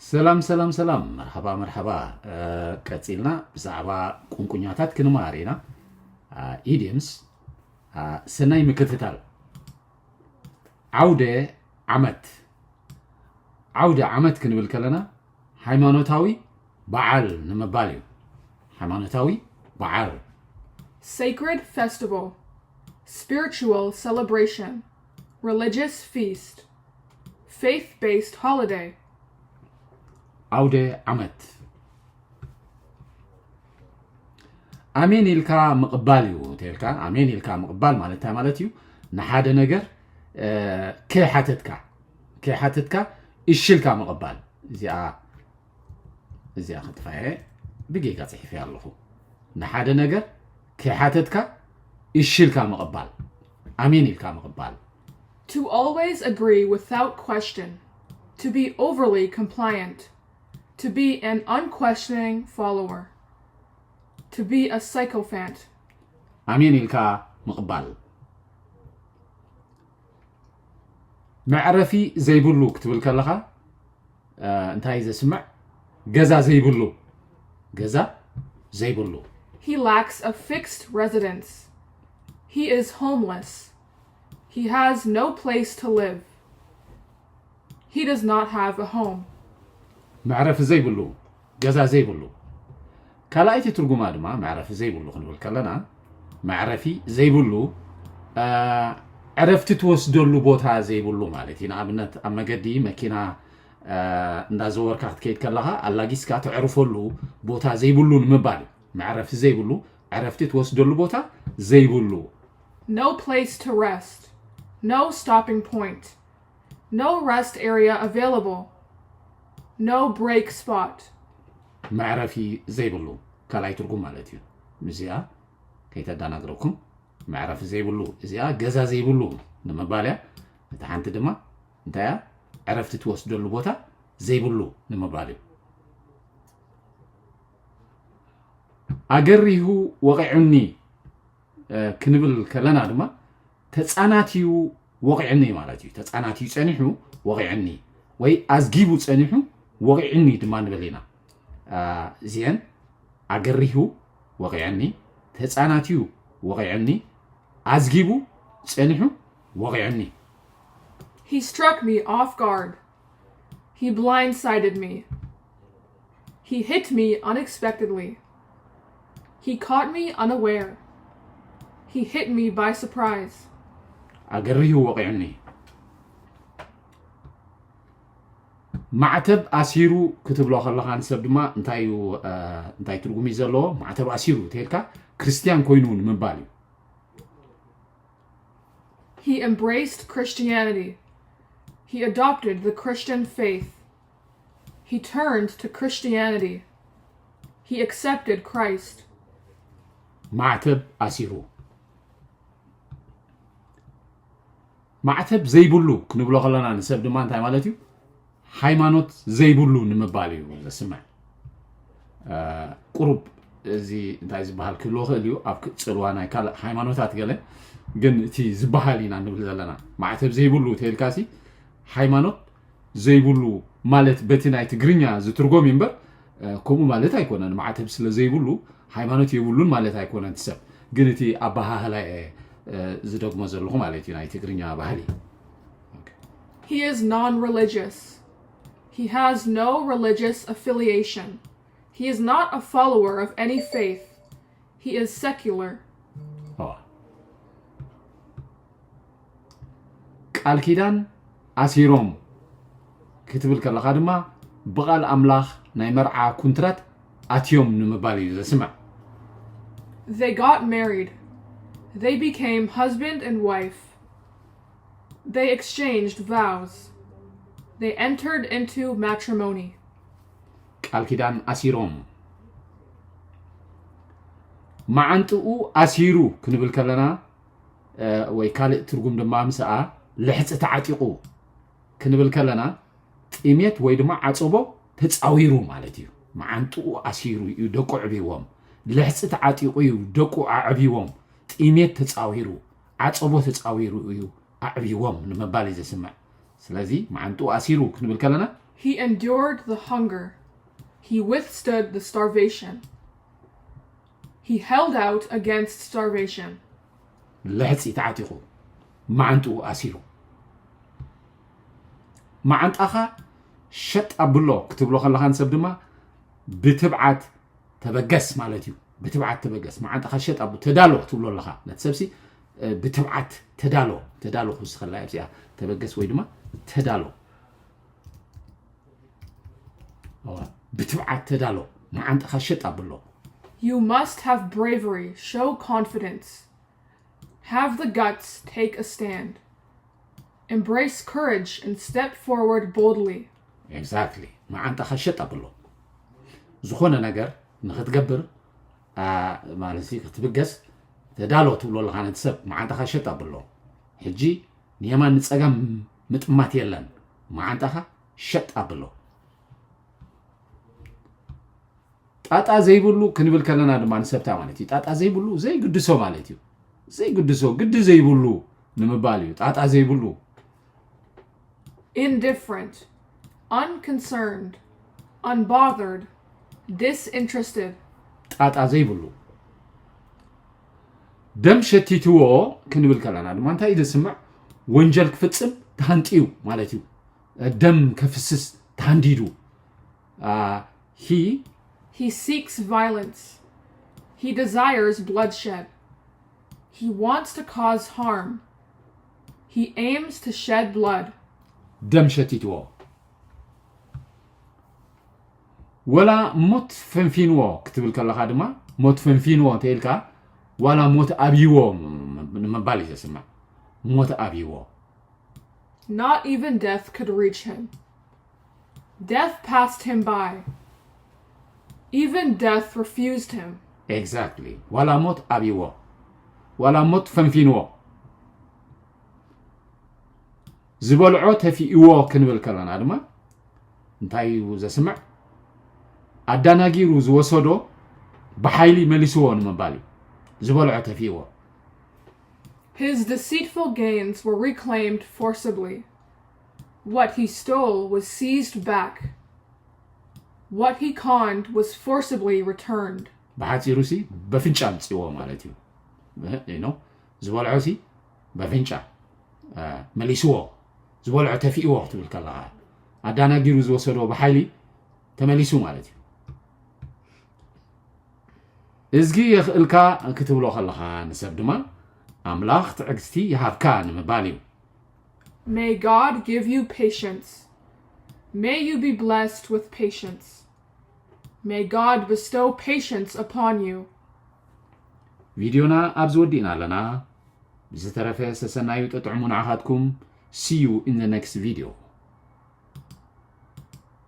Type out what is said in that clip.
ሰላም ሰላም ሰላም፣ መርሓባ መርሓባ። እ፣ ቀጺልና ብዛዕባ ቁንቁኛታት ክንመሃር ኢና። አ፣ ኢዲየምስ። አ፣ ሰናይ ምክትታል። ዓውደ ዓመት። ዓውደ ዓመት ክንብል ከለና ሃይማኖታዊ በዓል ንምባል እዩ። ሃይማኖታዊ በዓል። Sacred festival, spiritual celebration, religious feast, faith based holiday. ዓውደ ዓመት። ኣሜን ኢልካ ምቕባል እዩ። እንተ ኢልካ ኣሜን ኢልካ ምቕባል ማለት እንታይ ማለት እዩ? ንሓደ ነገር፣ እ፣ ከይሓተትካ፣ ከይሓተትካ እሺ ኢልካ ምቕባል። እዚኣ፣ እዚኣ ከጥፋየ ብጌጋ ጽሒፈያ ኣለኹ። ንሓደ ነገር ከይሓተትካ እሺ ኢልካ ምቕባል፣ ኣሜን ኢልካ ምቕባል። To always agree without question. To be overly compliant. To be an unquestioning follower. To be a sycophant. ኣሜን ኢልካ ምቕባል። መዕረፊ ዘይብሉ ክትብል ከለኻ፣ እ፣ እንታይ ዘስምዕ? ገዛ ዘይብሉ። ገዛ ዘይብሉ። He lacks a fixed residence. He is homeless. He has no place to live. He does not have a home. መዕረፊ ዘይብሉ፣ ገዛ ዘይብሉ። ካልኣይቲ ትርጉማ ድማ መዕረፊ ዘይብሉ ክንብል ከለና፣ መዕረፊ ዘይብሉ፣ እ፣ ዕረፍቲ ትወስደሉ ቦታ ዘይብሉ ማለት እዩ። ንኣብነት ኣብ መገዲ መኪና፣ እ፣ እንዳዘወርካ ክትከይድ ከለኻ ኣላጊስካ ተዕርፈሉ ቦታ ዘይብሉ ንምባል እዩ። መዕረፊ ዘይብሉ፣ ዕረፍቲ ትወስደሉ ቦታ ዘይብሉ። No place to rest. No stopping point. No rest area available. No break spot. መዕረፊ ዘይብሉ ካልኣይ ትርጉም ማለት እዩ። እዚኣ ከይተዳናግረኩም፣ መዕረፊ ዘይብሉ፣ እዚኣ ገዛ ዘይብሉ ንምባል እያ። እታ ሓንቲ ድማ እንታይ እያ? ዕረፍቲ ትወስደሉ ቦታ ዘይብሉ ንምባል እዩ። ኣገሪሁ ወቒዑኒ፣ እ፣ ክንብል ከለና ድማ ተጻናትዩ ወቒዑኒ ማለት እዩ። ተጻናትዩ ጸኒሑ ወቒዑኒ፣ ወይ ኣዝጊቡ ጸኒሑ ወቒዑኒ ድማ ንብል ኢና። እ፣ እዚአን ኣገሪሁ ወቒዑኒ፣ ተጻናትዩ ወቒዑኒ፣ ኣዝጊቡ ጸኒሑ ወቒዑኒ። He struck me off guard. He blindsided me. He hit me unexpectedly. He caught me unaware. He hit me by surprise. ኣገሪሁ ወቒዑኒ። ማዕተብ ኣሲሩ ክትብሎ ከለኻ ንሰብ ድማ እንታይ እዩ፣ እ፣ እንታይ ትርጉም እዩ ዘለዎ? ማዕተብ ኣሲሩ ተልካ ክርስትያን ኮይኑ ንምባል እዩ። He embraced Christianity. He adopted the Christian faith. He turned to Christianity. He accepted Christ. ማዕተብ ኣሲሩ። ማዕተብ ዘይብሉ ክንብሎ ከለና ንሰብ ድማ እንታይ ማለት እዩ? ሃይማኖት ዘይብሉ ንምባል እዩ ዘስምዕ። እ፣ ቁሩብ እዚ እንታይ ዝበሃል ክህልዎ ክእል እዩ ኣብ ክ-፣ ጽልዋ ናይ ካልእ ሃይማኖታት ገለ፣ ግን እቲ ዝበሃል ኢና ንብል ዘለና። ማዕተብ ዘይብሉ ተልካሲ ሃይማኖት ዘይብሉ ማለት በቲ ናይ ትግርኛ ዝትርጎም እዩ እምበር፣ እ፣ ከምኡ ማለት ኣይኮነን። ማዕተብ ስለ ዘይብሉ ሃይማኖት የብሉን ማለት ኣይኮነን እቲ ሰብ። ግን እቲ ኣበሃህላ እየ፣ እ፣ ዝደግሞ ዘለኹ ማለት እዩ፣ ናይ ትግርኛ ባህሊ። He is non religious. He has no religious affiliation. He is not a follower of any faith. He is secular. ኦ። ቃል ኪዳን ኣሲሮም ክትብል ከለኻ ድማ ብቓል ኣምላኽ ናይ መርዓ ኩንትራት ኣትዮም ንምባል እዩ ዘስምዕ። They got married. They became husband and wife. They exchanged vows. They entered into matrimony. ቃል ኪዳን ኣሲሮም። መዓንጥኡ ኣሲሩ ክንብል ከለና፣ እ፣ ወይ ካልእ ትርጉም ድማ ምስኣ ልሕፂ ተዓጢቑ ክንብል ከለና ጥሜት ወይ ድማ ዓፀቦ ተፃዊሩ ማለት እዩ። መዓንጥኡ ኣሲሩ እዩ ደቁ ኣዕብይዎም። ልሕፂ ተዓጢቑ እዩ ደቁ ኣዕብይዎም። ጥሜት ተፃዊሩ፣ ዓፀቦ ተፃዊሩ እዩ ኣዕብይዎም ንምባል እዩ ዘስምዕ። ስለዚ መዓንጥኡ ኣሲሩ ክንብል ከለና He endured the hunger. He withstood the starvation. He held out against starvation. ልሕፂ ተዓጢቑ፣ መዓንጥኡ ኣሲሩ። መዓንጣኻ ሸጥ ኣብሎ ክትብሎ ከለኻ ንሰብ ድማ ብትብዓት ተበገስ ማለት እዩ። ብትብዓት ተበገስ፣ መዓንጣኻ ሸጥ ኣብ ተዳሎ ትብሎ ኣለኻ። ነቲ ሰብሲ ብትብዓት ተዳሎ፣ ተዳሎ ክውስኸላ እያ እዚኣ፣ ተበገስ ወይ ድማ ተዳሎ። ብትብዓት ተዳሎ፣ መዓንጣኻ ሸጥ ኣብሎ። You must have bravery, show confidence. Have the guts, take a stand. Embrace courage and step forward boldly. Exactly. መዓንጣኻ ሸጥ ኣብሎ። ዝኾነ ነገር ንኽትገብር ማለት ክትብገስ ተዳሎ ትብሎ ኣለኻ ነቲ ሰብ። መዓንጣኻ ሸጥ ኣብሎ። ሕጂ ንየማን ንፀጋም ምጥማት የለን። መዓንጣኻ ሸጥ ኣብሎ። ጣጣ ዘይብሉ ክንብል ከለና ድማ ንሰብታ ማለት እዩ። ጣጣ ዘይብሉ ዘይግድሶ ማለት እዩ። ዘይግድሶ፣ ግዲ ዘይብሉ ንምባል እዩ። ጣጣ ዘይብሉ። Indifferent, unconcerned, unbothered, disinterested. ጣጣ ዘይብሉ። ደም ሸቲትዎ ክንብል ከለና ድማ እንታይ እዩ ዘስምዕ? ወንጀል ክፍፅም ተሃንጥዩ ማለት እዩ። ደም ከፍስስ ተሃንዲዱ። He He seeks violence. He desires bloodshed. He wants to cause harm. He aims to shed blood. ደም ሸቲትዎ። ወላ ሞት ፈንፊንዎ ክትብል ከለኻ ድማ ሞት ፈንፊንዎ እንተ ኢልካ ዋላ ሞት ኣብይዎ ንምባል እዩ ዘስምዕ። ሞት ኣብይዎ። Not even death could reach him. Death passed him by. Even death refused him. Exactly. ዋላ ሞት ኣብይዎ፣ ዋላ ሞት ፈንፊንዎ። ዝበልዖ ተፊእዎ ክንብል ከለና ድማ እንታይ እዩ ዘስምዕ? ኣዳናጊሩ ዝወሰዶ ብሓይሊ መሊስዎ ንምባል እዩ። ዝበልዖ ተፊእዎ። His deceitful gains were reclaimed forcibly. What he stole was seized back. What he conned was forcibly returned. ብሓፂሩ ሲ በፍንጫ ኣምፅዎ ማለት እዩ። ዝበልዖ ሲ በፍንጫ መሊስዎ። ዝበልዖ ተፊእዎ ክትብል ከለኻ ኣዳናጊሩ ዝወሰዶ ብሓይሊ ተመሊሱ ማለት እዩ። እዝጊ የኽእልካ ክትብሎ ከለኻ ንሰብ ድማ ኣምላኽ ትዕግስቲ ይሃብካ ንምባል እዩ። May God give you patience. May you be blessed with patience. May God bestow patience upon you. ቪድዮና ኣብዚ ወዲእና ኣለና። ብዝተረፈ ሰሰናዩ ጥጥዕሙ ንዓኻትኩም። See you in the next video.